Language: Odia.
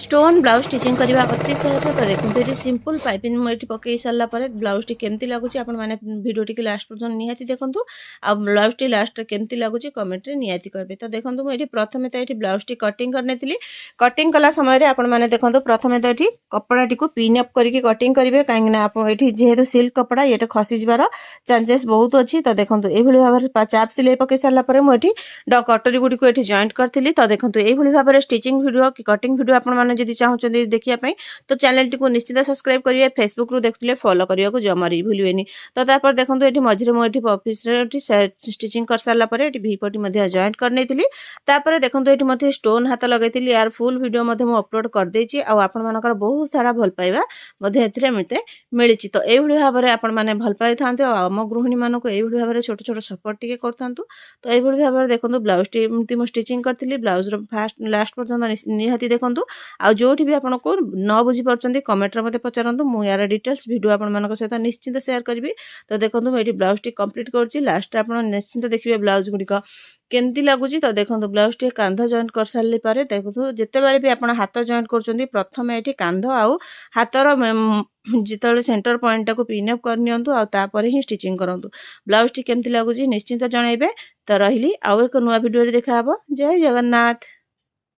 ଷ୍ଟୋନ୍ ବ୍ଲାଉଜ୍ ଷ୍ଟିଚିଂ କରିବା ଅତି ସହଜ। ତ ଦେଖନ୍ତୁ, ଏଠି ସିମ୍ପଲ୍ ପାଇପିଂ ମୁଁ ଏଠି ପକାଇ ସାରିଲା ପରେ ବ୍ଲାଉଜ୍ଟି କେମିତି ଲାଗୁଛି, ଆପଣମାନେ ଭିଡ଼ିଓଟିକି ଲାଷ୍ଟ ପର୍ଯ୍ୟନ୍ତ ନିହାତି ଦେଖନ୍ତୁ। ଆଉ ବ୍ଲାଉଜ୍ଟି ଲାଷ୍ଟ କେମିତି ଲାଗୁଛି, କମେଣ୍ଟରେ ନିହାତି କହିବେ। ତ ଦେଖନ୍ତୁ, ମୁଁ ଏଠି ପ୍ରଥମେ ତ ଏଠି ବ୍ଲାଉଜ୍ଟି କଟିଂ କରିନେଇଥିଲି। କଟିଂ କଲା ସମୟରେ ଆପଣମାନେ ଦେଖନ୍ତୁ, ପ୍ରଥମେ ତ ଏଠି କପଡ଼ାଟିକୁ ପିନ୍ ଅପ୍ କରିକି କଟିଂ କରିବେ, କାହିଁକିନା ଆପଣ ଏଠି ଯେହେତୁ ସିଲ୍କ କପଡ଼ା, ଏଇଟା ଖସିଯିବାର ଚାନ୍ସେସ୍ ବହୁତ ଅଛି। ତ ଦେଖନ୍ତୁ, ଏଇଭଳି ଭାବରେ ଚାପ୍ ସିଲେଇ ପକାଇ ସାରିଲା ପରେ ମୁଁ ଏଠି କଟୋରୀ ଗୁଡ଼ିକୁ ଏଠି ଜଏଣ୍ଟ କରିଥିଲି। ତ ଦେଖନ୍ତୁ, ଏଇଭଳି ଭାବରେ ଷ୍ଟିଚିଂ ଭିଡ଼ିଓ କି କଟିଂ ଭିଡ଼ିଓ ଆପଣମାନେ ଯଦି ଚାହୁଁଛନ୍ତି ଦେଖିବା ପାଇଁ, ତ ଚ୍ୟାନେଲଟିକୁ ନିଶ୍ଚିତ ସବସ୍କ୍ରାଇବ୍ କରିବେ। ଫେସବୁକ୍ରୁ ଦେଖୁଥିଲେ ଫଲୋ କରିବାକୁ ଜମାରୁ ଭୁଲିବେନି। ତ ତାପରେ ଦେଖନ୍ତୁ, ଏଠି ମଝିରେ ମୁଁ ଏଠି ଅଫିସରେ ଏଠି ଷ୍ଟିଚିଂ କରିସାରିଲା ପରେ ଏଠି ଭି ପଟି ମଧ୍ୟ ଜଏଣ୍ଟ କରିନେଇଥିଲି। ତାପରେ ଦେଖନ୍ତୁ, ଏଠି ମଧ୍ୟ ଷ୍ଟୋନ୍ ହାତ ଲଗାଇଥିଲି। ୟାର ଫୁଲ୍ ଭିଡ଼ିଓ ମଧ୍ୟ ମୁଁ ଅପଲୋଡ଼ କରିଦେଇଛି ଆଉ ଆପଣମାନଙ୍କର ବହୁତ ସାରା ଭଲ ପାଇବା ମଧ୍ୟ ଏଥିରେ ମୋତେ ମିଳିଛି। ତ ଏଇଭଳି ଭାବରେ ଆପଣମାନେ ଭଲ ପାଇଥାନ୍ତୁ ଆଉ ଆମ ଗୃହିଣୀମାନଙ୍କୁ ଏଇଭଳି ଭାବରେ ଛୋଟ ଛୋଟ ସପୋର୍ଟ ଟିକେ କରିଥାନ୍ତୁ। ତ ଏଇଭଳି ଭାବରେ ଦେଖନ୍ତୁ, ବ୍ଲାଉଜଟି ଏମିତି ମୁଁ ଷ୍ଟିଚିଂ କରିଥିଲି। ବ୍ଲାଉଜର ଫାଷ୍ଟ ଲାଷ୍ଟ ପର୍ଯ୍ୟନ୍ତ ନିହାତି ଦେଖନ୍ତୁ। ଆଉ ଯେଉଁଠି ବି ଆପଣଙ୍କୁ ନ ବୁଝିପାରୁଛନ୍ତି, କମେଣ୍ଟରେ ମୋତେ ପଚାରନ୍ତୁ। ମୁଁ ୟାର ଡିଟେଲ୍ସ ଭିଡ଼ିଓ ଆପଣମାନଙ୍କ ସହିତ ନିଶ୍ଚିନ୍ତ ସେୟାର କରିବି। ତ ଦେଖନ୍ତୁ, ମୁଁ ଏଇଠି ବ୍ଲାଉଜଟି କମ୍ପ୍ଲିଟ୍ କରୁଛି। ଲାଷ୍ଟରେ ଆପଣ ନିଶ୍ଚିନ୍ତ ଦେଖିବେ ବ୍ଲାଉଜ ଗୁଡ଼ିକ କେମିତି ଲାଗୁଛି। ତ ଦେଖନ୍ତୁ, ବ୍ଲାଉଜଟି କାନ୍ଧ ଜଏଣ୍ଟ କରିସାରିଲା ପରେ ଦେଖନ୍ତୁ, ଯେତେବେଳେ ବି ଆପଣ ହାତ ଜଏଣ୍ଟ କରୁଛନ୍ତି, ପ୍ରଥମେ ଏଠି କାନ୍ଧ ଆଉ ହାତର ଯେତେବେଳେ ସେଣ୍ଟର ପଏଣ୍ଟଟାକୁ ପିନ୍ ଅପ୍ କରିନିଅନ୍ତୁ ଆଉ ତାପରେ ହିଁ ଷ୍ଟିଚିଂ କରନ୍ତୁ। ବ୍ଲାଉଜଟି କେମିତି ଲାଗୁଛି, ନିଶ୍ଚିନ୍ତ ଜଣାଇବେ। ତ ରହିଲି, ଆଉ ଏକ ନୂଆ ଭିଡ଼ିଓରେ ଦେଖାହେବ। ଜୟ ଜଗନ୍ନାଥ।